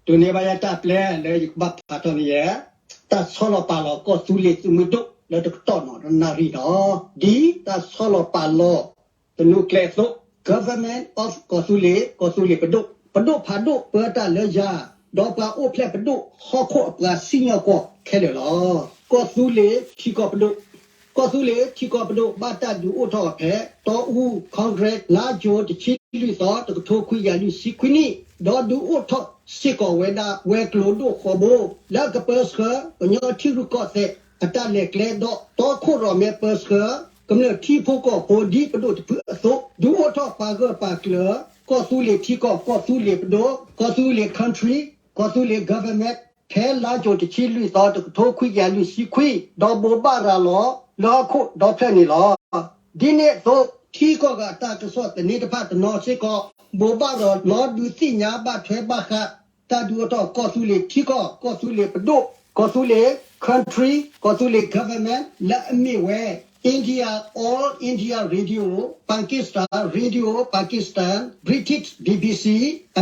ဒိးန့ၢ်ဘၣ်ယတၢ်ပျဲလၢယကဘၣ်ဖးထီၣ်န့ၣ်ယဲ တၢ်ဆီလီၤပာ်လီၤကီၢ်သူလ့ၤသုးမုၢ်ဒိၣ်လၢတကတီၢ်နီၣ်တနၣ်ရံၣ်ဒီး ဒ်တၢ်ဆီလီၤပာ်လီၤ သနူကျဲအသိး Government of ကီၢ်သူလ့ၤ ကီၢ်သူလ့ၤပဒိၣ် ပဒိၣ်ဖးဒိၣ်ပၢတၢ်လၢယၤ ဒီးပှၤအိၣ်ဖျဲၣ်ပဒိၣ်ဟီၣ်ခိၣ်အပှၤစံၣ်ညီၣ်ကွီၢ်ခဲလၢာ်လီၤ. ကီၢ်သူလ့ၤထံကီၢ်ပဒိၣ် ကီၢ်သူလ့ၤထံကီၢ်ပဒိၣ်ဘၣ်တၢ်ဒုးအိၣ်ထီၣ်အီၤဖဲ တီအူ Congress လါကၠိတဆံလွံၢ်သီ တကထိခွံကယၤလွံၢ်ဆံခွံနံၣ် ဒီးဒုးအိၣ်ထီၣ်စ့ၢ်ကီးဝဲဒၣ်ဝဲၤကျိၤဒိၣ်ဃိးဘိ လၢကပၢဆှၢ ကညီထံရူၢ်ကီၢ်သဲးအတၢ်လဲၤကျဲဒီး တီခိၣ်ရိၣ်မဲပၢဆှၢ ကမျၢၢ်ထံဖိကီၢ်ဖိဒ်ပဒိၣ်တဖုအသိး ဒုးအိၣ်ထီၣ်ပာ်ဂၢၢ်ပာ်ကျၢၤ ကီၢ်သူလ့ၤထံကီၢ် ကီၢ်သူလ့ၤ country ကီၢ်သူလ့ၤ government ဖဲလါကၠိတဆံလွံၢ်သီ တကထိခွံကယၤလွံၢ်ဆံခွံ ဒီးဘိးဘၣ်ရၤလီၤလၢဟီၣ်ခိၣ်ဒီဖျၢၣ်န့ၣ်လီၤ. ဒ်န့ၣ်အသိး ထံကီၢ်ဂၤအတၢ်ကစီၣ်သန့တဖၣ်တနီၤစ့ၢ်ကီး ဘိးဘၣ်ရၤလီၤဒုးသ့ၣ်ညါဘၣ်ထွဲဘၣ်ဃး တၢ်ဒုးအိၣ်ထီၣ်ကီၢ်သူလ့ၤထံကီၢ် ကီၢ်သူလ့ၤပဒိၣ် ကီၢ်သူလ့ၤ country ကီၢ်သူလ့ၤ government လၢအမ့ၢ်ဝဲ India All India Radio, Pakistan Radio Pakistan, British B B C,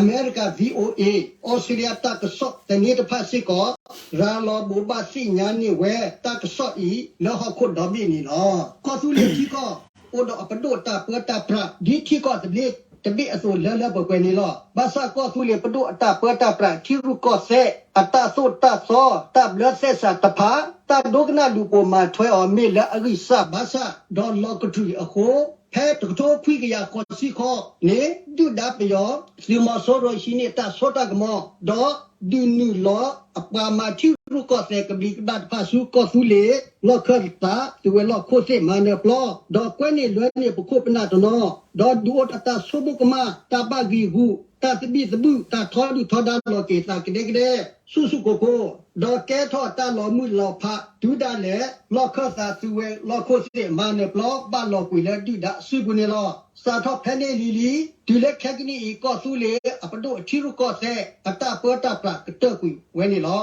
America V O A, အီစထြ့လယါတၢ်ကစီၣ်သန့တဖၣ်စ့ၢ်ကီး ရၤလီၤဘိးဘၣ်သ့ၣ်ညါန့ၢ်ဝဲတၢ်ကစီၣ်အံၤလၢဟီၣ်ခိၣ်ဒီဘ့ၣ်န့ၣ်လီၤ. ကီၢ်သူလ့ၤထံကီၢ် အိၣ်ဒီးအပဒိၣ်တၢ်ပၢတၢ်ပြး ဒ်ထံကီၢ်သဘျ့တဘ့ၣ်အသိးလၢလၢပှဲၤပှဲၤန့ၣ်လီၤ. ဘၣ်ဆၣ်ကီၢ်သူလ့ၤပဒိၣ်အတၢ်ပၢတၢ်ပြးထံရူၢ်ကီၢ်သဲး အတၢ်သိၣ်တၢ်သီ တၢ်ဘျၢသဲစးတဖၣ် တၢ်ဒိကနၣ်လူၤပိာ်မၤထွဲအီၤမ့ၢ်လၢအဂံၢ်စၢ်ဘါစၢ် ဒီးလီၤကတြူာ်အဃိ ဖဲတကထိခွံကယၤဃိးဆံဃိးန့ၣ် ဒုၣ်ဒါပယီၤ သုးမီၤစိရိၤဟံးန့ၢ်တၢ်စိတၢ်ကမီၤ ဒီးဒုးနုာ်လီၤအပှၤမၤထံရူၢ်ကီၢ်သဲးကဘျံးကဘျၣ်တဖၣ်ဆူကီၢ်သူလ့ၤ လီၢ်ခၢၣ်သး သုးဝဲၤလီၢ်ခိၣ်သ့ၣ်မၤနၢၤပျီ ဒီးကွဲန့ၢ်လွဲန့ၢ်ပခိၣ်ပနၢ်တနီၤ ဒီးဒုးအိၣ်ထီၣ်တၢ်ဆိကမိၣ်ကမၣ် တၢ်ဘၣ်ဂံာ်ဂူာ် တၢ်သဘံၣ်သဘုၣ် တၢ်ထီဒုၣ်ထီဒါလီၤက့ၤသးကဒဲကဒဲ ဆူၣ်ဆူၣ်ကိၢ်ကိၢ် ဒီးကဲထီၣ်တၢ်လီၤမုၢ်လီၤဖး တုၤဒၣ်လဲာ် လီၢ်ခၢၣ်သးသုးဝဲၤလီၢ်ခိၣ်သ့ၣ်မၤနၢၤပျီ ဘၣ်လီၤကွံာ်လၢဒုၣ်ဒါအစုပူၤန့ၣ်လီၤ. စးထီၣ်ဖဲန့ၣ်လံၤလံၤ တုၤလၢခဲကနံၣ်အံၤ ကီၢ်သူလ့ၤအပဒိၣ်အထံရူၢ်ကီၢ်သဲး အတၢ်ပၢတၢ်ပြးကတၢၢ်ကွံာ်ဝဲန့ၣ်လီၤ.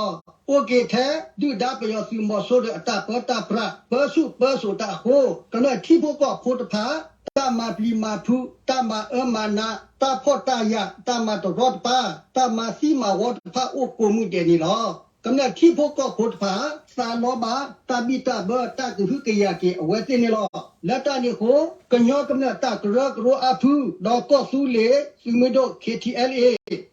အိၣ်က့ၤထဲ ဒုၣ်ဒါပယီၤသုးမီၤစိရိၤအတၢ်ပၢတၢ်ပြး ပၢဆူၣ်ပၢစိးတၢ်အဃိ ကမျၢၢ်ထံဖိကီၢ်ဖိတဖၣ် တၢ်မၤပျံၤမၤဖုး တၢ်မၤအၢမၤနး တၢ်ဖှီၣ်တၢ်ယာ် တၢ်မၤတရီတပါ တၢ်မၤသံမၤဝီတဖၣ်အိၣ်ကိးမုၢ်ဒဲးန့ၣ်လီၤ. ကမျၢၢ်ထံဖိကီၢ်ဖိတဖၣ် သးလီဘၣ် တၢ်ဘံၣ်တၢ်ဘၢ တၢ်ကဟုကယာ်က့ၤအဝဲသ့ၣ်န့ၣ်လီၤ. လၢတၢ်န့ၣ်အဃိ ကညီကမျၢၢ်တၢ်ကရၢကရိအါဖု ဒီးကီၢ်သူလ့ၤသုးမုၢ်ဒိၣ် K T L A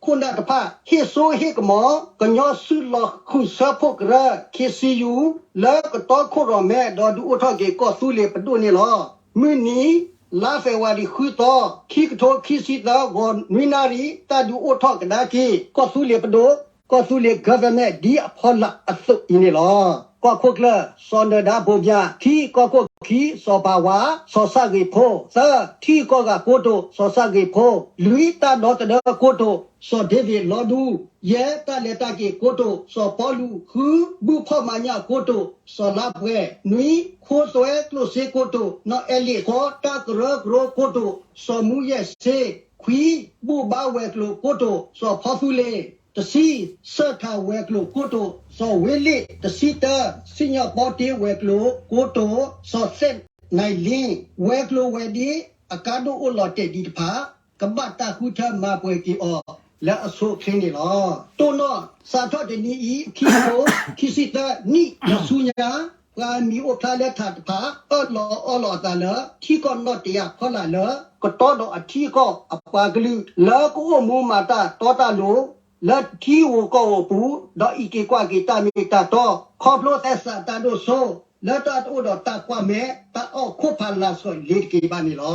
ခိၣ်နၢ်တဖၣ် ဟ့ၣ်စိဟ့ၣ်ကမီၤ ကညီစုလီၤဃုာ်စၢဖှိၣ်ကရၢ K C U လၢကတီခိၣ်ရိၣ်မဲ ဒီးဒုးအိၣ်ထီၣ်က့ၤကီၢ်သူလ့ၤပဒိၣ်န့ၣ်လီၤ. မုၢ်နံၤ လါဖ့ၤဘြူၤအါရံၤဃုသီ ခံကထိခံဆံသၢ ဂီၤနွံနၣ်ရံၣ် တၢ်ဒုးအိၣ်ထီၣ်ကဒါက့ၤ ကီၢ်သူလ့ၤပဒိၣ် ကီၢ်သူလ့ၤ government ဒ်အဖီလာ်အသိးအံၤန့ၣ်လီၤ. ကီၢ်ခိၣ်ကျၢၢ် စီၤနၢၤဒါဘိမၠး, ခံ, ကီၢ်ခိၣ်ခံ စီၤပၤဝါ စီၤဆၣ်ဂ့ၤဖိ, သၢ, ထံကီၢ်ဂၤကိတိာ် စီၤဆၣ်ဂ့ၤဖိ, လွံၢ်, တၢ်ဒီသဒၢကိတိာ် စီၤဒ့ဝ့းလီဒူ, ယဲၢ်, တၢ်လဲၤတၢ်က့ၤကိတိာ် စီၤပီလူး, ဃု, ဘူၣ်ဖီၣ်မၤညၣ်ကိတိာ် စီၤလါပှဲၤ, နွံ, ခိသွဲကျိၣ်စ့ကိတိာ် နီၢ်အဲလ့ၣ်, ဃိး, တၢ်ကရၢကရိကိတိာ် စီၤမူယဲၢ်စ့, ခွံ, ဘူၣ်ဘါဝဲၤကျိၤကိတိာ် စီၤဖီသူလ့ၤ, တဆံ, စၢၢ်ထးဝဲၤကျိၤကိတိာ် စီၤဝ့လ့ၣ်, တဆံတၢ, စံၣ်ညီၣ်ပီတ့ဝဲၤကျိၤကိတိာ် စီၤသဲးနံၤလ့ၣ်, ဝဲၤကျိၤဝဲၤဒ့ အကါဒိၣ်အိၣ်လီၤတဲာ်ဒံးတဖၣ် ကဘၣ်တၢ်ဃုထၢမၤပှဲၤက့ၤအီၤ လၢအဆိအချ့န့ၣ်လီၤ. တိၢ်နီၣ် စးထီၣ်တနံၤအံၤ ခံကထိခံဆံသၢနံၣ် လၢဆူညါ ပှၤမံၤအိၣ်ဖျါလၢထးတဖၣ် အၢၣ်လီၤအီလီၤအသးလၢ ထံကီၢ်နီၣ်တယၢ်ဖီလာ်လၢ ကတီဒီးအထံအကီၢ်အပှၤကလုာ် လၢကအိၣ်မူမၤတၢ်တီတၢ်လိၤ လၢထံဧိၤကီၢ်ဧိၤအပူၤ ဒီးအံးက့ၤကွၢ်က့ၤတၢ်မ့ၢ်တၢ်တီ ခီဖျိသဲစးတၢ်ဒိၣ်စိ လၢတၢ်တအိၣ်ဒီးတၢ်ကွၢ်မဲ တၢ်အီၣ်ခိၣ်ဖးလာ်ဆီၣ်လ့ၤတက့ၤဘၣ်န့ၣ်လီၤ.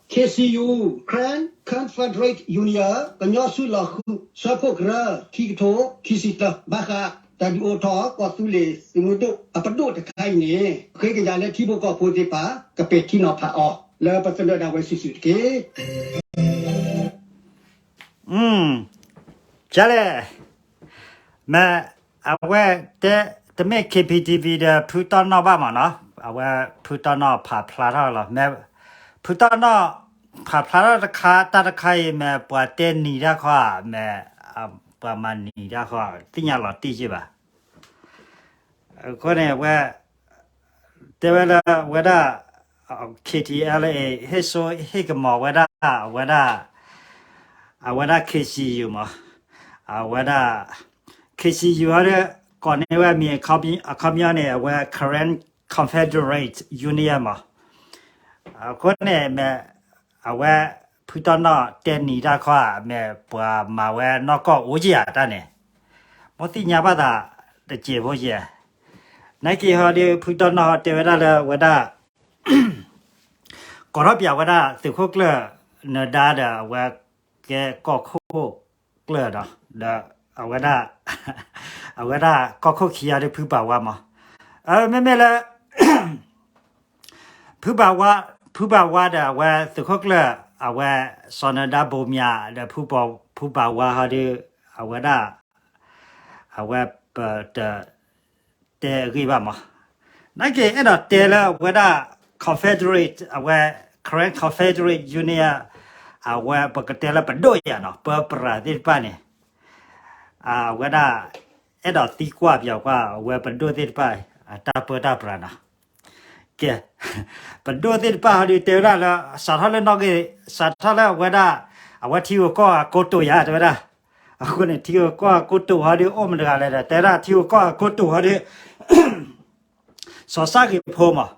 K C U, Karen Confederate Union ကညီစုလီၤဃုာ်စၢဖှိၣ်ကရၢ ခံကထိခံဆံသၢ ဘၣ်ဃး တၢ်ဒုးအိၣ်ထီၣ် ကီၢ်သူလ့ၤသုးမုၢ်ဒိၣ် အပဒိၣ်တခါအံၤန့ၣ် ဃ့ကညးလၢထံဖိကီၢ်ဖိသ့ၣ်တဖၣ် ကပဲာ်ထံနီၤဖးအီၤ လၢပသနၢၣ်ဒၣ်ဝဲစုာ်စုာ်တက့ၢ်. ကလဲၣ်, မ့ၢ် အဝဲတဲ တမ့ၢ် K P T V ဒီး ဖုတီၢ်နီၣ်ဘၣ်မးနီၤ, အဝဲဖုတီၢ်နီၣ်ဖးဖျါထီၣ်လီၤ, မ့ၢ် ဖုတီၢ်နီၣ် ဖးဖျါထီၣ်တခါ တၢ်တခါအံၤ မ့ၢ်ပှၤတဲနံၤတၢ်ခီဧါ, မ့ၢ် ပှၤမၤနံၤတၢ်ခီဧါ, သ့ၣ်ညါလီၤတံၢ်က့ဘၣ်. အဃိန့ၣ် အဝဲ တဲဝဲလၢ အဝဲဒၣ် K T L A ဟ့ၣ်စိဟ့ၣ်ကမီၤဝဲဒၣ် အဝဲဒၣ် အဝဲဒၣ် K C U မး, အဝဲဒၣ် ခ့ၣ်စံယူၤ ဟီဒီး ကိးန့ၢ်ဝဲမံၤအခီပညီန့ၣ် အဝဲ Karen Confederate Union မး. အဃိန့ၣ် မ့ၢ်အဝဲ ဖုတီနီၣ်တဲနံၤတၢ်ခီဧါ, မ့ၢ်ပှၤမၤဝဲနီၢ်ကီၢ်အိၣ်က့ၤဧါတၢ်န့ၣ်, မိၢ်သ့ၣ်ညါဘၣ်သးတစဲးဖိယဲၢ်. နာ်က့ဟီဒီး ဖုတီနီၣ်ဟီတဲဝဲဒၣ်လၢအဝဲဒၣ် ကိးထီၣ်ပၠးဝဲဒၣ်သုးခိၣ်ကျၢၢ်နဒါဒီး အဝဲကဲကီၢ်ခိၣ်ကျၢၢ်ဒီး ဒီးအဝဲဒၣ် အဝဲဒၣ်ကီၢ်ခိၣ်ခံဂၤဒီး ဖုပာ်ဝါမး. မ့မ့ၢ်လၢ ဖုပာ်ဝါ, ဖုပာ်ဝါဒီးအဝဲသုးခိၣ်ကျၢၢ် အဝဲစီၤနဒါဘိးမၠးဒီး ဖုပာ်ဝါဟီဒီး အဝဲဒၣ် အဝဲပတ တဲအဂ့ၢ်ဘၣ်မး. နာ်က့အဲၣ်ဒိးတဲလၢအဝဲဒၣ် Confederate, အဝဲ Karen Confederate Union, အဝဲပကတဲလၢပဒိၣ်ယၤနီၤ, ပပရၤသ့ၣ်တဖၣ်န့ၣ် အဝဲဒၣ် အဲၣ်ဒိးသံကွၢ်ပၠးကွၢ် အဝဲပဒိၣ်သ့ၣ်တဖၣ် အတၢ်ပၢတၢ်ပြးနီၤ. ကဲ, ပဒိၣ်သ့ၣ်တဖၣ်ဟီဒီးတဲဝဲဒၣ်လၢ စးထီၣ်လၢနီၣ်ဂံၢ်, စးထီၣ်လၢအဝဲဒၣ် အဝဲထံဂုၤကီၢ်ဂၤကိတိာ်ယၤ တဲဝဲဒၣ်. အဃိန့ၣ် ထံဂုၤကီၢ်ဂၤကိတိာ်ဟီဒီး အိၣ်မတဂၤလဲၣ်ဒီး တဲဒၣ်ထံဂုၤကီၢ်ဂၤကိတိာ်ဟီဒီး စီၤစၣ်ဂ့ၤဖိမး.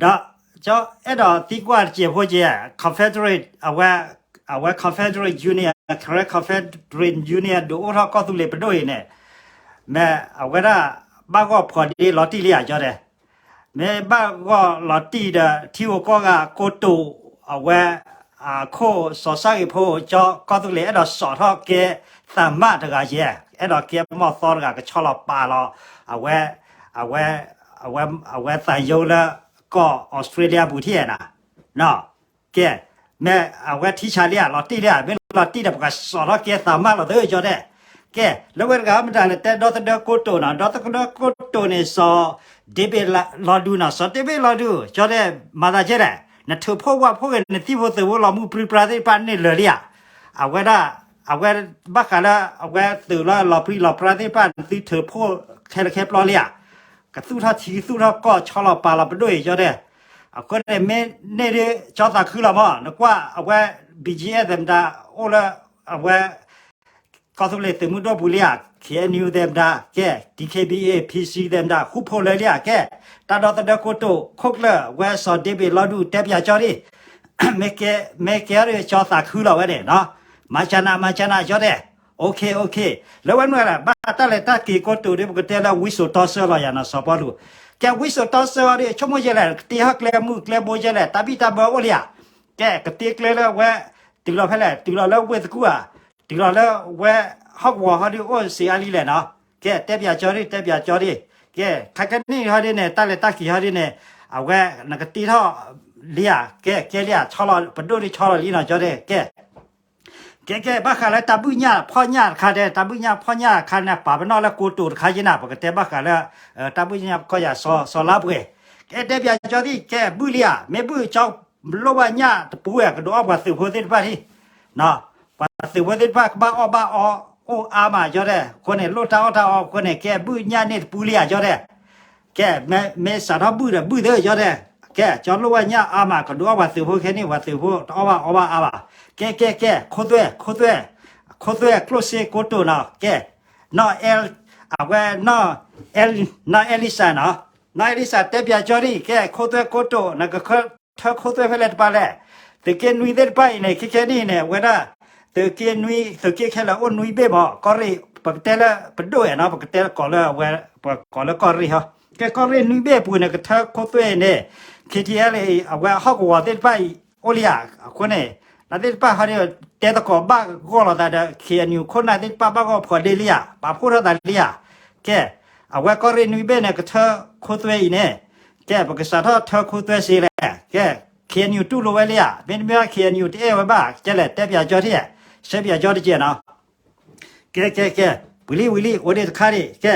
ဒီး အဲၣ်ဒိးသံကွၢ်တစဲးဖိကဲ Confederate, အဝဲ အဝဲ Confederate Union, Karen Confederate Union ဒုးအိၣ်ထီၣ်ကီၢ်သူလ့ၤပဒိၣ်အံၤန့ၣ် မ့ၢ်အဝဲဒၣ် ဘၣ်ဂီၢ်ဖှီၣ်ဒ့လီၤတံၢ်လံဧါ ကၠီတဲ. မ့ၢ်ဘၣ်ဂီၢ်လီၤတံၢ်ဒီး ထံဂုၤကီၢ်ဂၤကိတိာ် အဝဲ အခိၣ်စီၤစၣ်ဂ့ၤဖိ ကၠီ ကီၢ်သူလ့ၤ အဲၣ်ဒိးစိာ်ထီၣ်ကဲသးမၣ်တဂၤယဲၢ်, အဲၣ်ဒိးကဲမီၢ်သီတဂၤ ကဆီလီၤပာ်လီၤ အဝဲ အဝဲ အဝဲ အဝဲသးယိလၢကီၢ်အီစထြ့လယါပူၤထံၣ်ဧါနၤ. ကဲ, မ့ၢ်အဝဲထံဆးလံဧါ, လီၤတံၢ်လံဧါ, မ့ၢ်လီၤတံၢ်ဒီး ပကစိာ်ထီၣ်ကဲသးမၣ်လီၤသ့ ကၠီတဲ. ကဲ, လၢဝဲတဂၤမတၤလဲၣ် တဲဒီသဒၢကိတိာ်နီၤ, ဒီသဒၢကိတိာ်န့ၣ် စီၤ David လီၤဒူနီၤ, စီၤ David လီၤဒူ ကၠီတဲ မၤသးကဲလဲၣ်, နထုးဖှိၣ်ဝၣ်ဖှိၣ်ဂ့ၤ နသံၣ်ဖိသုးဖိလီၤမုၢ်ပြံပြါသ့ၣ်တဖၣ်န့ၣ်လၢာ်လံဧါ. အဝဲဒၣ် အဝဲ ဘၣ်ဃးလၢ အဝဲသုးလၢလီၤပြံလီၤပြါသ့ၣ်တဖၣ် နသုထုးဖှိၣ်ခဲလၢာ်ခဲပျီလံဧါ. ကသူၣ်ထီၣ်ထံ ကသူၣ်ထီၣ်ကီၢ် ဆီလီၤပာ်လီၤပဒိၣ်အံၤ ကၠီတဲ. အဃိန့ၣ် မ့ၢ်န့ၣ်ဒီး ကၠီသးခုလီၤမး, နကွၢ်အဝဲ ဘီၣ်ကၠံၣ်အဲၣ် သမ္မတ အိၣ်လၢ အဝဲ ကီၢ်သူလ့ၤသုးမုၢ်ဒိၣ်ပူၤလံဧါ, ခ့ၣ်အဲၣ်ယူၣ် သမ္မတ ကဲ, ဒီက့ဘံၣ်အ့ၣ်, ဖံစံ သမ္မတ ဃူဖိးလၢလံဧါ. ကဲ, တၢ်ဒီသဒၢကိတိာ် ခိၣ်ကျၢၢ် ဝဲစီၤ David လီၤဒူ တဲပၠးကၠီဒံး, မ့ၢ်ကဲ မ့ၢ်ကဲဒီး ကၠီသးခုလီၤဝဲန့ၣ်နီၤ, မၤစၢၤနၤ မၤစၢၤနၤ ကၠီတဲ. အိၣ်ခ့ အိၣ်ခ့, လၢဝဲနုၤလဲၣ် ဘၣ်တၢ်လဲၤတၢ်က့ၤကိတိာ်ဒီး ပကတဲလၢ ဝံစိာ်တီဆၢလီၤယၤနီၤ စီၤပီလူး. ကဲ ဝံစိာ်တီဆၢအီၤဒီး ဆိကမိၣ်ယဲလဲၣ် ကတ့ဟီၣ်ကျဲမုၢ်ကျဲဘိယဲလဲၣ် တၢ်ဘံၣ်တၢ်ဘၢအိၣ်လံဧါ. ကဲ ကတ့ကျဲလၢဝဲ တုၤလီၤဖဲလဲၣ် တုၤလီၤလၢဝ့ၢ်သကူၣ်ဧါ, တုၤလီၤလၢဝဲ ဟီၣ်ကဝီၤဟီဒီးအိၣ်စ့အါလံလဲၣ်နီၤ. ကဲ တဲပၠးကၠီဒံး တဲပၠးကၠီဒံး. ကဲ ခဲကနံၣ်ဟီဒ်န့ၣ် တၢ်လဲၤတၢ်က့ၤဟီဒ်န့ၣ် အဝဲ နကတ့ထီၣ်လံဧါ. ကဲ ကဲလံဧါ ဆီလီၤ ပဒိၣ်ဒ်ဆီလီၤလံနီၤ ကၠီဒံး ကဲ ကဲ ကဲ ဘၣ်ဃးလၢတၢ်ဘုၣ်ညၣ်ဖီၣ်ညၣ်တခါတဲ တၢ်ဘုၣ်ညၣ်ဖီၣ်ညၣ်တခါန့ၣ် ပာ်ပနီၣ်လၢကိတိာ်တခါယဲနၤ ပကတဲဘၣ်ဃးလၢ တၢ်ဘုၣ်ညၣ်ဖီၣ်ညၣ် စီၤလါပှဲၤ. ကဲ တဲပၠးကၠီဒံး ကဲ ဘုၣ်လံဧါ မ့ၢ်ဘုၣ်ကၠီ လိၣ်ဘၣ်ညၣ်တပူၤဝဲ ကဒုးအီၣ်ပှၤသုးဖိသ့ၣ်တဖၣ်ဒံး ပှၤသုးဖိသ့ၣ်တဖၣ် ကဘၣ်အီၣ်ဘၣ်အီ အိၣ်အါမး ကၠီတဲ. အဃိန့ၣ် လိၣ်တၢ်အီၣ်တၢ်အီအဃိန့ၣ် ကဲ ဘုၣ်ညၣ်န့ၣ်တပူၤလံဧါ ကၠီတဲ. ကဲ မ့ၢ်စးထီၣ်ဘုၣ်ဒီးဘုၣ်သ့ ကၠီတဲ. ကဲ ကၠီလိၣ်ဘၣ်ညၣ်အါမး ကဒုးအီၣ်ပှၤသုးဖိခဲန့ၣ် ပှၤသုးဖိတအီၣ်ဘၣ်အီဘၣ်အါဘၣ်. ကဲ ကဲ ကဲ ခိသွဲ ခိသွဲ ခိသွဲ ကျိၣ်စ့ကိတိာ်နီၤ ကဲ နီၢ်အဲ အဝဲ နီၢ်အဲ နီၢ်အဲလံစၢ် နီၤ, နီၢ်အဲလံစၢ် တဲပၠးကၠီဒံး ကဲ ခိသွဲကိတိာ် နကထၢခိသွဲဖဲလဲၣ်တပၤလဲၣ်. သုးက့နွံသ့ၣ်တဖၣ်အံၤန့ၣ် ခဲခဲနံၣ်န့ၣ် အဝဲဒၣ် သုးက့နွံ သုးက့ခဲလၢာ်အိၣ်နွံဘ့ၣ်မး ကီၢ်ရ့ၣ် ပကတဲလၢပဒိၣ်ဝဲနီၤ ပကတဲကိးလၢအဝဲ ပှၤကိးလၢကီၢ်ရ့ၣ်ဟီ ကဲကီၢ်ရ့ၣ်နွံဘ့ၣ်အပူၤန့ၣ် ကထၢခိသွဲအံၤန့ၣ် KTLA အဝဲဟီၣ်ကဝီၤသ့ၣ်တဖၣ်အံၤ အိၣ်လံဧါ. အဃိန့ၣ် နသ့ၣ်တဖၣ်ဟီဒ် တဲသကိးဘၣ်ဂီၢ်လိာ်သးဒီး KNU ခိၣ်နၢ်သ့ၣ်တဖၣ်ဘၣ်ဂီၢ်ဖှီၣ်ဒ့လံဧါ ပာ်ဖှိၣ်ထီၣ်သးလံဧါ. ကဲ အဝဲကီၢ်ရ့ၣ်နွံဘ့ၣ်န့ၣ် ကထၢခိသွဲအံၤန့ၣ် ကဲ ပကစးထီၣ်ထၢခိသွဲစ့လဲၣ်. ကဲ KNU တူၢ်လိာ်ဝဲလံဧါ မ့တမ့ၢ် KNU တအဲၣ်ဝဲဘၣ် ကဲလဲၣ် တဲပၠးကၠီထံၣ် ဆၢပၠးကၠီတကဲးနီၤ. ကဲ ကဲ ကဲ ဝံၤလံ ဝံၤလံ အိၣ်ဒံးတခါဒံး ကဲ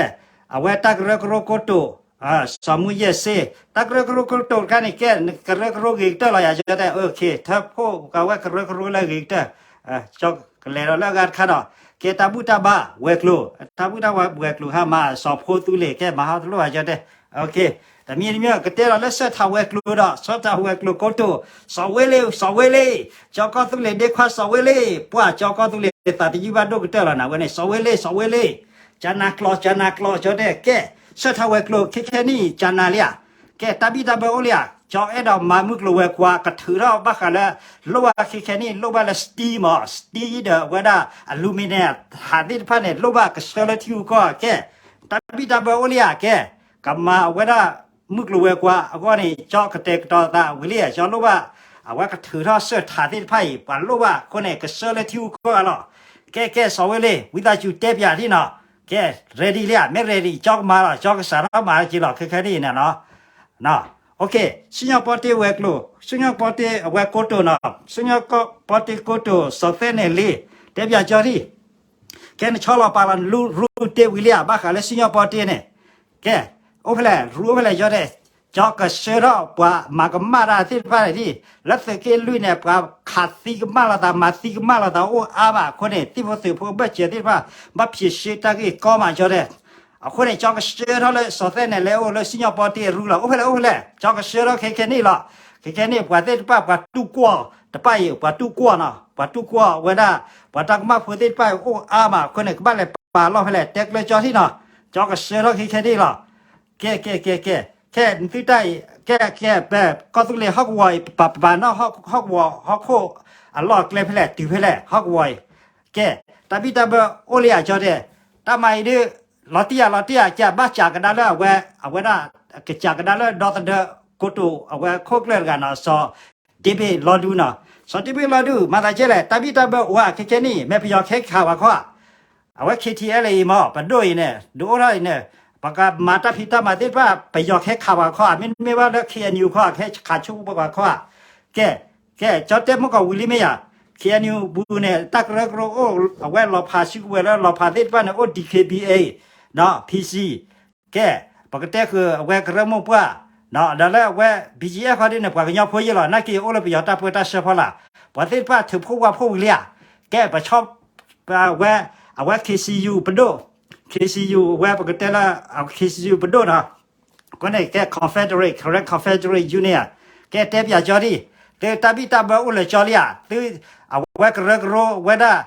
အဝဲတၢ်ကရၢကရိကိတိာ် စီၤမူယဲၢ်စ့ တၢ်ကရၢကရိကိတိာ်တခါန့ၣ် ကဲ ကရၢကရိဂ့ၤကတၢၢ်လီၤယၤ ကၠီတဲ ထၢခိၣ်ကဝဲကရၢကရိလၢဂ့ၤကတၢၢ် ကလဲၤဒီးလၢအဂၤတခါဒီး ကဲတၢ်ဘူၣ်တၢ်ဘါဝဲၤကျိၤ တၢ်ဘူၣ်တၢ်ဘါဝဲၤကျိၤဟါမး စီၤဖိသူလ့ၤ ကဲမၤဟီတလိၣ်ဘၣ် ကၠီတဲ တမံၤတမံၤ ကတဲဒီးလၢစၢထၢဝဲၤကျိၤဒီး စၢထၢဝဲၤကျိၤကိတိာ် စီၤဝ့လ့ စီၤဝ့လ့ ကၠီကီၢ်သူလ့ၤဒ့ခွါ စီၤဝ့လ့ ပှၤကၠီကီၢ်သူလ့ၤ ကဲကဲကဲကဲကဲ သးတယုၢ်ဘၣ်ဒိၣ်ကတၢၢ်လီၤနၤဝဲန့ၣ် စီၤဝ့လ့ၣ် စီၤဝ့လ့ၣ်, ကၠနၤကျိာ် ကၠနၤကျိာ် ကၠီတဲ ကဲ, ဆှၢထီၣ်ဝဲၤကျိၤခဲခဲနံၣ် ကၠနၤလံဧါ, ကဲ တၢ်ဘံၣ်တၢ်ဘၢအိၣ်လံဧါ, ကၠီအဲၣ်ဒိးမၤမုၢ်ကျိၤဝဲၤကွာ် ကထုးထီၣ်ဘၣ်ဃးလၢ လိၣ်ဘၣ်ခဲခဲနံၣ် လိၣ်ဘၣ်လၢ steel မး steel ဒီးအဝဲဒၣ် aluminum ဟးသ့ၣ်တဖၣ်န့ၣ် လိၣ်ဘၣ်ကဆှၢလၢထံဂုၤကီၢ်ဂၤကဲ, တၢ်ဘံၣ်တၢ်ဘၢအိၣ်လံဧါ ကဲ, ကမၤအဝဲဒၣ် မုၢ်ကျိၤဝဲၤကွာ်အဂီၢ်န့ၣ် ကၠီကတဲာ်ကတီၤသးဝံၤလံဧါ, ကၠီလိၣ်ဘၣ် အဝဲကထုးထီၣ်စၢၢ်ထးသ့ၣ်တဖၣ်အံၤ ပှၤလိၣ်ဘၣ်အဃိန့ၣ် ကဆှၢလၢထံဂုၤကီၢ်ဂၤလီၤ. ကဲကဲ စီၤဝ့လ့ၣ် ဝံသးစူၤတဲပၠးဒ်နီၤ, ကဲ ready လံဧါ, မ့ၢ် ready ကၠီကမၤလီၤ, ကၠီကစးထီၣ်မၤက့ၤလီၤ ခဲခဲနံၣ်န့ၣ်နီၤ စံၣ်ညီၣ်ပီတ့ၢ် ဝဲၤကျိၤ, စံၣ်ညီၣ်ပီတ့ၢ်အဝဲကိတိာ်နီၤ, စံၣ်ညီၣ်ပီတ့ၢ်ကိတိာ် စီၤသဲနဲၣ်လ့, တဲပၠးကၠီဒံး, ကဲနဆီလီၤပာ်လီၤ ရူတ့ၢ်ဝံၤလံဧါ, ဘၣ်ဃးလၢစံၣ်ညီၣ်ပီတ့ၢ်န့ၣ်, ကဲ, အိၣ်ဖဲလဲၣ် ရူအိၣ်ဖဲလဲၣ် ကၠီတဲ, ကၠီကဆှၢထီၣ်ပှၤမၤကမၣ်တၢ်သ့ၣ်တဖၣ်န့ၣ်ဒံး, လၢသုးက့လွံၢ်န့ၣ် ပှၤခးသံကမၣ်လိာ်သး မၤသံကမၣ်လိာ်သးအိၣ်အါမးအဃိန့ၣ် သံၣ်ဖိသုးဖိဘၢၣ်စၢၤသ့ၣ်တဖၣ် ဘၣ်ဖံးစ့တၢ်ဂ့ၢ်ကီမး ကၠီတဲ အဃိန့ၣ် ကၠီကဆှၢထီၣ်လၢစီၤသဲနဲၣ်လ့အိၣ်လၢစံၣ်ညီၣ်ပီတ့ၢ်အရူလီၤ, အိၣ်ဖဲလဲၣ် အိၣ်ဖဲလဲၣ်, ကၠီကဆှၢထီၣ်ခဲခဲနံၣ်လီၤ. ခဲခဲနံၣ် ပှၤသ့ၣ်တဖၣ် ပှၤတူၢ်ကွီၢ်တဖၣ်အံၤ ပှၤတူၢ်ကွီၢ်နီၤ, ပှၤတူၢ်ကွီၢ်ဝဲဒၣ် ပှၤတၢ်ကမၣ်ဖိသ့ၣ်တဖၣ်အံၤအိၣ်အါမးအဃိန့ၣ် ကဘၣ်လဲၤပာ်လီၢ်ဖဲလဲၣ် တဲကျၢကၠီထံၣ်နီၤ, ကၠီကဆှၢထီၣ်ခဲခဲနံၣ်လီၤ. ကဲကဲကဲကဲ, ခဲနသုတၢ်အံၤ ကဲကဲ ပကီၢ်သူလ့ၤဟီၣ်ကဝီၤအံၤ ပပာ်ပာ်နီၣ်ဟီၣ်ကဝီၤဟီၣ်ခိၣ်အလီၢ်အကျဲဖဲလဲၣ် တုၤဖဲလဲၣ် ဟီၣ်ကဝီၤအံၤ, ကဲ, တၢ်ဘံၣ်တၢ်ဘၢအိၣ်လံဧါ ကၠီတဲ, တၢ်မၤအံၤဒ် လီၤတံၢ်ဧါ လီၤတံၢ်ဧါ ကဘၣ်စးကဒါလၢအဝဲ အဝဲဒၣ် ကစးကဒါလၢဒီသဒၢကိတိာ် အဝဲခိၣ်ကျၢၢ်တဂၤနီၤ စီၤဒ့ဘ့ၣ်လီဒူနီၤ, စီၤဒ့ဘ့ၣ်လီဒူ မၤသးကဲလဲၣ် တၢ်ဘံၣ်တၢ်ဘၢအိၣ်ဧါ ခဲခဲနံၣ် မ့ၢ်ပယီၤကဟဲခးပှၤခီဧါ, အဝဲ KTLA အံၤမ့ၢ် ပဒိၣ်အံၤန့ၣ် ဒုးအိၣ်ထီၣ်အံၤန့ၣ် ပကမၤတၢ်ဖံးတၢ်မၤသ့ၣ်တဖၣ် ပယီၤကဟဲခးပှၤခီဧါ, မ့တမ့ၢ်ဘၣ်လၢ KNU ခီဧါ ကဟဲခးဆိပှၤခီဧါ, ကဲ ကဲ ကၠီတဲမ့ၢ်ကီၢ်ဝံၤလံမ့ၢ်ယၤ, KNU ပူၤန့ၣ် တၢ်ကရၢကရိအိၣ် အဝဲလီၤဖးစုကဝဲၤလၢလီၤဖးသ့ၣ်တဖၣ်န့ၣ် အိၣ် DKBA နီၤ PC ကဲ, ပကတဲဃုာ်အဝဲကရၢမိၢ်ပှၢ်, ဒီးလၢအဝဲ BGF ခီဒ်န့ၣ် ပှၤကညီဖိယ့ၢ်လီၤ နာ်က့အိၣ်လၢပယီၤတၢ်ပၢတၢ်ဆှၢဖီလာ်, ပှၤသ့ၣ်တဖၣ်ထုးဖှိၣ်ဝါဖှိၣ်ဝံၤလံဧါ, ကဲ ပဆီ အဝဲ အဝဲ KCU ပဒိၣ်, KCU အဝဲပကတဲလၢ KCU ပဒိၣ်နီၤ, အဃိန့ၣ် ကဲ Confederate Karen Confederate Union ဧါ, ကဲတဲပၠးကၠီဒံး, သုတၢ်ဘံၣ်တၢ်ဘၢအိၣ်လၢာ်ကၠီလံဧါ, သု အဝဲကရၢကရိဝဲဒၣ်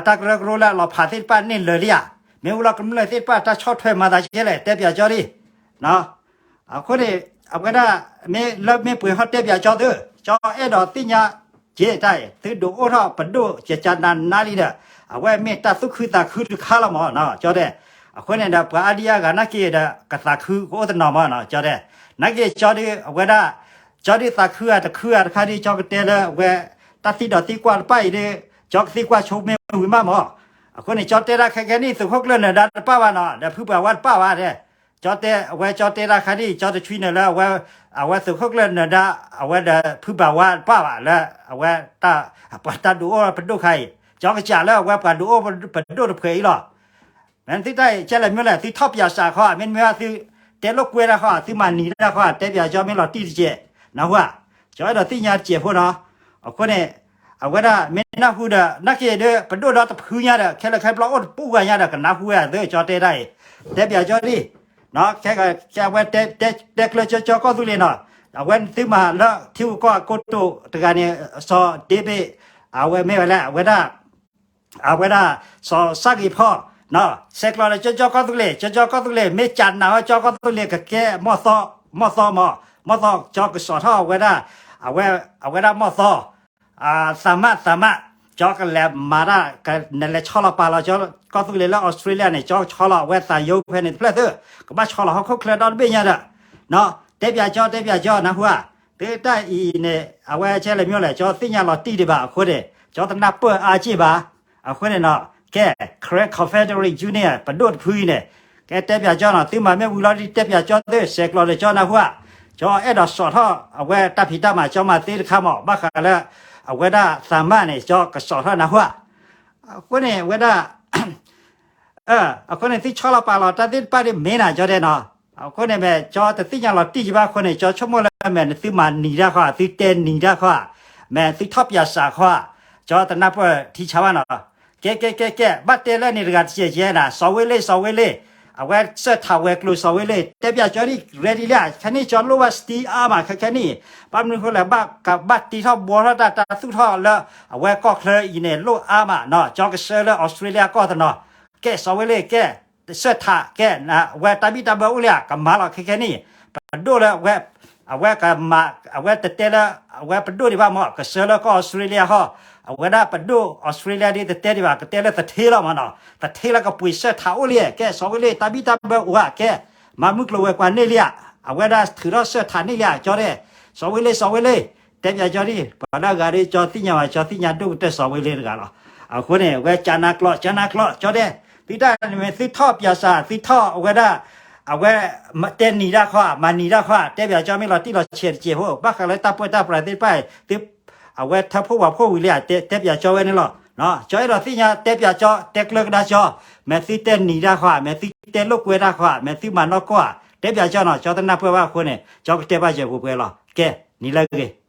တၢ်ကရၢကရိလၢအလီၤဖးသ့ၣ်တဖၣ်န့ၣ်လၢာ်လံဧါ, မ့ၢ်ဝံၤလီၤကမျၢၢ်သ့ၣ်တဖၣ်တၢ်ဆီၣ်ထွဲမၤသးကဲလဲၣ် တဲပၠးကၠီဒံး အဃိန့ၣ် အဝဲဒၣ် မ့ၢ်လၢမ့ၢ်ပှဲၤဟီၣ်တဲပၠးကၠီသု, ကၠီအဲၣ်ဒိးသ့ၣ်ညါက့ၤတၢ်အံၤ သုဒုးအိၣ်ထီၣ်ပဒိၣ်ကကနးနးလံဒီး အဝဲမ့ၢ်တၢ်သူၣ်ခုသးခုတခါလီၤမးနီၤ ကၠီတဲ, အဃိန့ၣ်ဒီး ပှၤအါဒံအါဂၤနာ်က့ဒီး ကသးခုကအိၣ်တနီၤမးနီၤ ကၠီတဲ, နာ်က့ကၠီဒုးအဝဲဒၣ် ကၠီဒုးသးခုအတခုအတခါဒုး ကၠီကတဲလၢအဝဲ တၢ်သံဒီးသံကွၢ်တဖၣ်အံၤဒုး ကၠီကသံကွၢ်ဆိမ့ၢ်ဝံၤမးမး, အဃိန့ၣ် ကၠီတဲတၢ်ခဲခဲနံၣ် သုးခိၣ်ကျၢၢ်နၢၤဒါတပၣ်ဘၣ်နီၤ ဒီးဖုပှၤဝါတပၣ်ဘၣ်တဲ ကၠီတဲ အဝဲကၠီတဲတၢ်ခါဒ်အံၤ ကၠီတဆွံနုာ်လၢအဝဲ အဝဲသုးခိၣ်ကျၢၢ်နၢၤဒါ အဝဲဒီးဖုပှၤဝါတပၣ်ဘၣ်လၢ အဝဲ ပှၤတၢ်ဒုးအိၣ်ပဒိၣ်ခါအံၤ ကၠီကစၢ်လၢအဝဲပှၤဒုးအိၣ်ပဒိၣ်တဖုအံၤလီၤ. မ့ၢ်သုတၢ်အံၤကဲလဲၣ်မ့ၢ်လဲၣ် သုထီၣ်ပၠးစးခီ မ့တမ့ၢ်ဘၣ်သုတဲလိာ်ကွဲတၢ်ခီ သုမၤနံၤတၢ်ခီ တဲပၠးကၠီမ့ၢ်လီၤတံၢ်တစဲး နၢ်ဟူဧါ, ကၠီအဲၣ်ဒိးသ့ၣ်ညါတစဲးဖိနီၤ, အဃိန့ၣ် အဝဲဒၣ်မ့ၢ်နၢ်ဟူဒီး နာ်က့ဒီး ပဒိၣ်ဒီတဖုညါဒီး ခဲလၢာ်ခဲဆ့အိၣ်တပူၤဂၤညါဒီး ကနၢ်ဟူဝဲသု ကၠီတဲတၢ်အံၤ, တဲပၠးကၠီဒံး ခဲအဝဲတဲကျၢကၠီကီၢ်သူလ့ၤနီၤ, အဝဲသုမၤလၢထံဂုၤကီၢ်ဂၤကိတိာ်တဂၤန့ၣ် စီၤဒ့ဘ့ၣ် အဝဲမ့ၢ်ဝဲလၢ အဝဲဒၣ် အဝဲဒၣ် စီၤစၢ်ဂ့ၤဖီ ဆဲးကျိးဒီးကၠီကၠီကီၢ်သူလ့ၤ ကၠီကၠီကီၢ်သူလ့ၤ မ့ၢ်ကနၣ်ဝဲကၠီကီၢ်သူလ့ၤ ကကဲမီၢ်သီ မီၢ်သီမီၢ် မီၢ်သီ ကၠီကစိာ်ထီၣ်အဝဲဒၣ် အဝဲ အဝဲဒၣ်မီၢ်သီ သးမၣ် သးမၣ် ကၠီကလဲၤမၤတၢ် နလဲၤဆီလီၤပာ်လီၤကၠီကီၢ်သူလ့ၤလၢ Australia န့ၣ် ကၠီဆီလီၤအဝဲသးယိဖဲန့ၣ်တဖျၢၣ်သု ကဘၣ်ဆီလီၤဟီၣ်ခိၣ်ချၢဒီတဘ့ၣ်ညါဒီး တဲပၠးကၠီ တဲပၠးကၠီ နၢ်ဟူဧါ, သုတၢ်အံၤန့ၣ် အဝဲကဲလဲၣ်မ့ၢ်လဲၣ် ကၠီသ့ၣ်ညါလီၤတံၢ်ဒံးဘၣ်အဃိန့ၣ် ကၠီတနၢ်ပၢၢ်အါက့ၢ်ဘၣ်, အဃိန့ၣ်နီၤ ကဲ Karen Confederate Union ပဒိၣ်တဖုအံၤန့ၣ် ကဲတဲပၠးကၠီနီၤ သုမၤမ့ၢ်ဝံၤလီၤဒ်တဲပၠးကၠီသု ဆဲးကျိးဒီးကၠီနၢ်ဟူဧါ, ကၠီအဲၣ်ဒိးစိာ်ထီၣ်အဝဲတၢ်ဖံးတၢ်မၤ ကၠီမၤသ့တခါမး ဘၣ်ဃးလၢ အဝဲဒၣ်သးမၣ်န့ၣ် ကၠီကစိာ်ထီၣ်နၢ်ဟူဧါ, အဃိန့ၣ် အဝဲဒၣ် အဃိန့ၣ် သုဆီလီၤပာ်လီၤတၢ်သ့ၣ်တဖၣ်ဒ်မ့ၢ်နၤ ကၠီတဲနီၤ, အဃိန့ၣ်မ့ၢ် ကၠီတသ့ၣ်ညါလီၤတံၢ်ယဘၣ်အဃိန့ၣ် ကၠီဆိကမိၣ်လၢမ့ၢ်နသုမၤနံၤတၢ်ဃီ သုတဲနံၤတၢ်ဃီ, မ့ၢ်သုထီၣ်ပၠးစးဃီ, ကၠီတနၢ်ပၢၢ်ထံဆါဘၣ်နီၤ, ကဲကဲကဲကဲ ဘၣ်တဲလၢန့ၣ်တဂၤတစဲးကဲနၤ စီၤဝ့လ့ၣ် စီၤဝ့လ့ၣ်, အဝဲစၢၣ်ထးဝဲၤကျိၤစီၤဝ့လ့ၣ် တဲပၠးကၠီဒ် ready လံဧါ ခဲန့ၣ် ကၠီလိၣ်ဘၣ် steel arm မး ခဲခဲန့ၣ် ဘၣ်မနုၤဃိလဲၣ် ဘၣ်ကဘၣ်တ့ထီၣ်ဘှီထီၣ်တၢ် တၢ်သူၣ်ထီၣ်လၢ အဝဲကီၢ်ချၢအံၤန့ၣ် လိၣ်အါမးနီၤ ကၠီကဆှၢလၢ Australia ကီၢ်သနီၤ ကဲစီၤဝ့လ့ၣ်ကဲ စၢၣ်ထးကဲ အဝဲတၢ်ဘံၣ်တၢ်ဘၢအိၣ်လံဧါ ကမၤလီၤခဲခဲန့ၣ် ပဒိၣ်လၢ အဝဲကမၤ အဝဲတတဲလၢ အဝဲပဒိၣ်ဒံးဘၣ်မး ကဆှၢလၢကီၢ် Australia ဟီ အဝဲဒၣ်ပဒိၣ် Australia ဒ်တတဲဒံးဘၣ် ကတဲလၢသထ့လီၤမးနီၤ သထ့လၢကပှ့ၤစၢၣ်ထးအိၣ်လံ ကဲစီၤဝ့လ့ၣ် တၢ်ဘံၣ်တၢ်ဘၢအိၣ်ဧါ ကဲ မၤမုၢ်ကျိၤဝဲၤကွာ်န့ၢ်လံဧါ အဝဲဒၣ်ထုးထီၣ်စၢၣ်ထးန့ၢ်လံဧါ ကၠီဒဲး စီၤဝ့လ့ၣ် စီၤဝ့လ့ၣ် တဲပၠးကၠီဒ် ပှၤလၢအဂၤဒ်ကၠီသ့ၣ်ညါဘၣ် ကၠီသ့ၣ်ညါဒိၣ်ကတၢၢ်စီၤဝ့လ့ၣ်တဂၤလီၤ အဃိန့ၣ် အဝဲကၠးနါကျိး ကၠးနါကျိး ကၠီဒဲး သုတၢ်န့ၣ်မ့ၢ်သုထီၣ်ပၠးစၢ် သုထီၣ်အဝဲဒၣ် အဝဲ တဲနံၤတၢ်ခီဧါ မၤနံၤတၢ်ခီဧါ တဲပၠးကၠီမ့ၢ်လီၤတံၢ်လီၤဆဲးတစဲးဖိ ဘၣ်ဃးလၢတၢ်ပၢတၢ်ပြးသ့ၣ်တဖၣ်အံၤ သု အဝဲထၢဖှိၣ်ဝးဖှိၣ်ဝံၤလံဧါ တဲပၠးကၠီဝဲန့ၣ်လီၤ ကၠီအဲၣ်ဒိးသ့ၣ်ညါ တဲပၠးကၠီ တဲကျၢၤကဒါကၠီ မ့ၢ်သုတဲနံၤတၢ်ခီဧါ မ့ၢ်သုတဲလိာ်ကွဲတၢ်ခီဧါ မ့ၢ်သုမၤနီၢ်ကီၢ်ဧါ တဲပၠးကၠီနီၤ ကၠီတနၢ်ပၢၢ်ဘၣ်အဃိန့ၣ် ကၠီကတဲဘၣ်ယဲၢ်ပှဲၤပှဲၤလီၤ ကဲ နံၤလၢအဂ့ၤ